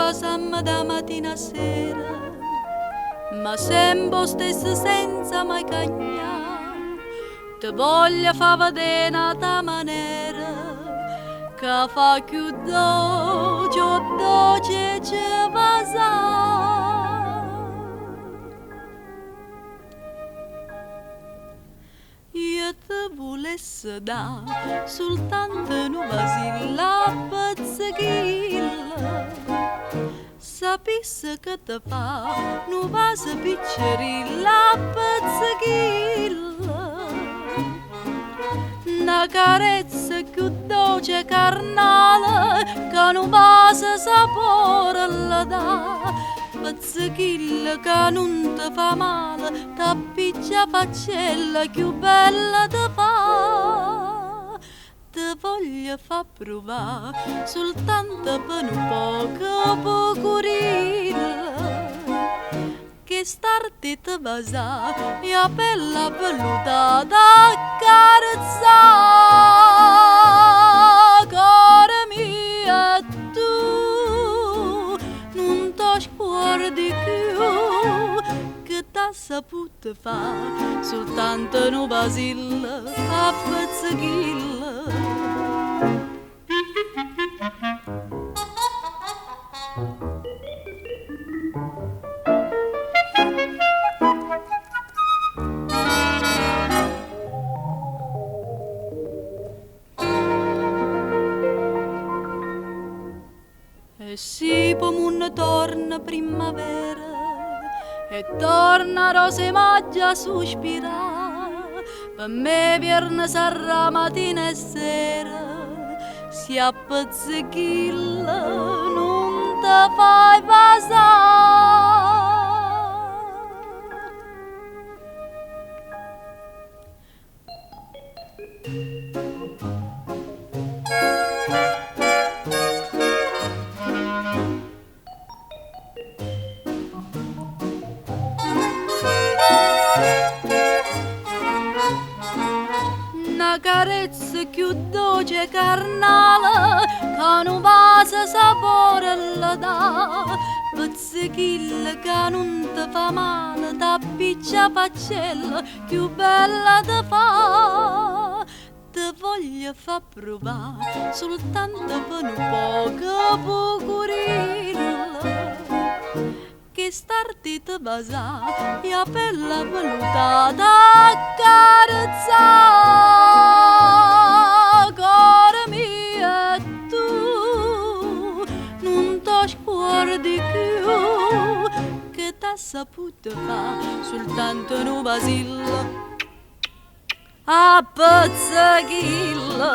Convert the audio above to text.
vasamm da matina a sera, ma sempe 'o stesso senza mai cagnà. Te voglio fa vedè n'ata manera ca fa cchiù doce 'o doce 'e ce vasà. Io te vulesse dà sultanto nu vasillo a pezzechillo. Sapisse che te fa nu vaso piccerillo a pezzechillo. Na carezza cchiù doce e carnale ca nu vaso sapore lle dà. Pezzechillo ca nun te fa male, t'appiccia 'a faccella cchiù bella te fa. Te voglio fa pruvà sultanto pe nu poco pucurillo chest'arte 'e te vasà e 'a pelle avvellutata accarezzà. Core mio e tu nun t' 'o scuorde cchiù che t'ha saputo fà sultanto nu vasillo a pezzechillo. E si p' 'o munno torna primmavera e torna 'a rosa 'e maggio a suspirà, pe' me vierno sarrà matina e sera si a pezzechillo nun te fai vasà. Na carezza cchiù doce e carnale ca nu vaso sapore lle dà. Pezzechillo ca nun te fa male, t'appiccia 'a faccella cchiù bella te fa. Te voglio fa pruvà sultanto pe' nu poco pucurillo chest'arte 'e te vasà e 'a pella avvellutata accarezzà. Core mio e tu nun t' 'o scuorde cchiù che t'ha saputo fà sultanto nu vasillo a pezzechillo.